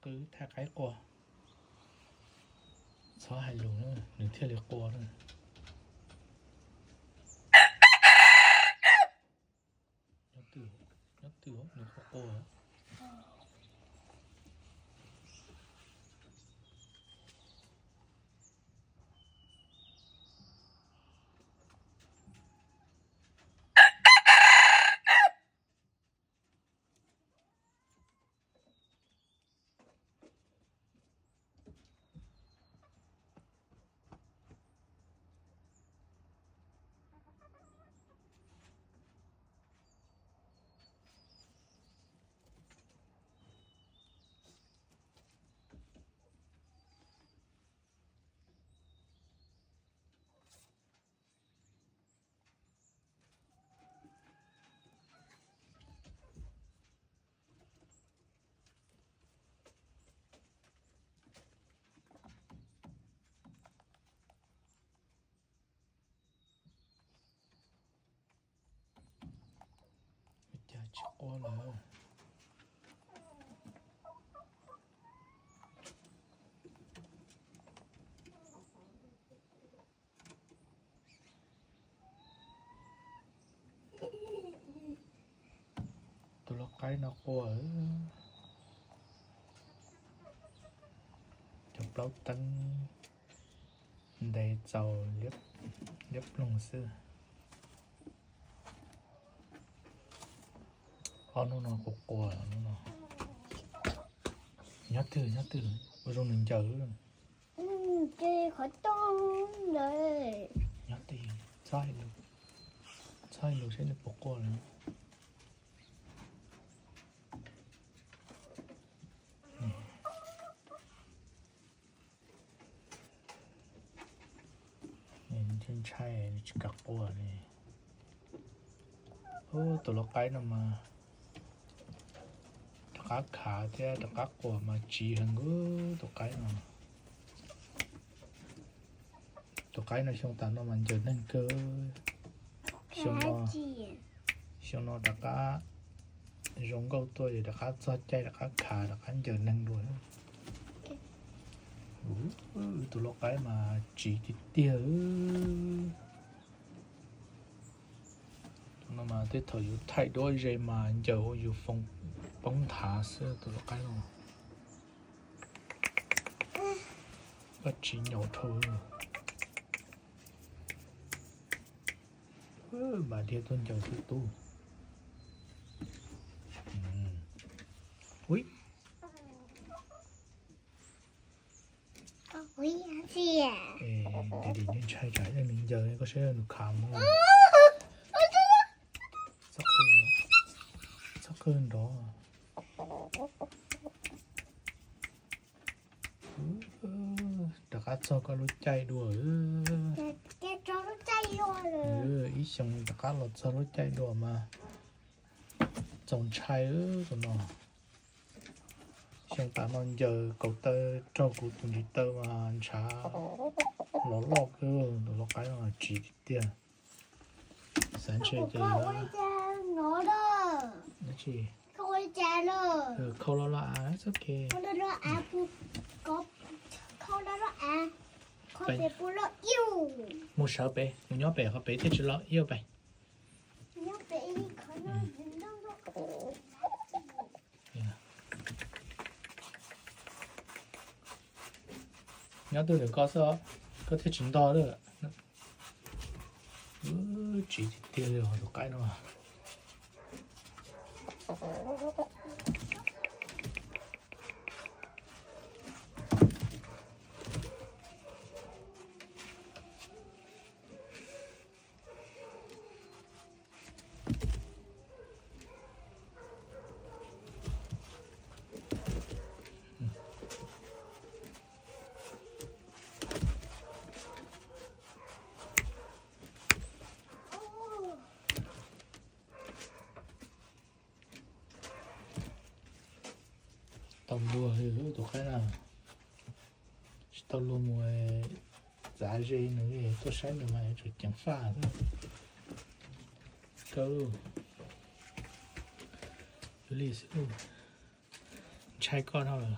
Thaij qaib qua. Txhob hais lus na, nws thiaj li qua na. Nyob twg, nyob twg nws qua qua. Cas tsis qua lawm. Tus lau qaib no qua. Cov plaub teeb ntes txaus liab ploog xwb. Ob hnub no qua qua no. Nyob twg nyob twg, ua zoo nws ncaws. Qhov rooj ntawd. Nyob twg, txhob hais lus, txhob hais lus saib nws puas qua lawm. Ntshai ntshai tsis kam qua li. Ub, tus lau qaib no mas rov qab khav thiab rov qab qua mas tsiv heev ub tus qaib no. Tus qaib no xyoo tas no mas ncaws neeg kawg. Xyoo no, xyoo no rov qab zoo nkauj tuaj es rov qab txog caij rov qab khav rov qab ncaws neeg dua. Tus lau qaib mas tsiv tiag tiag. Tus no mas tej thaum yus thaij duab ze mas ncaws ua yus foos poob nthav xwb tus lau qaib no. Koj tsis nyaum dhau. Npam dhia tuaj ncaws xwb tub. Ui, daddy ntshai tsam yog nws ncaws koj saib nws khav mus. Txhob qw nrov. Rov qab txog koj lub caij dua. Ib xyoo rov qab los txog lub caij dua mas txaus ntshai tus no. Xyoo tas no ncaws kaus taw raug kuv tus ntiv taw mas ntshav los loj kawg, tus lau qaib no tsiv tiag tiag. Xav ntshe ces dab tsi, khau los los av, txhob ke. Mus sawv pem, mus nyob pem qhov pem thiaj tsis los iab pem. Nyob twg ntawm koj xwb, koj thiaj tsis ntog lawm. Tsiv tiag tiag li tus qaib no. Tau luag li tus qaib na. Tsis tau luag mus txav ze nws, tuaj saib nws mas yuav tsum ceev faj xwb. Kawg li xwb. Ntshai koj dhau lawm.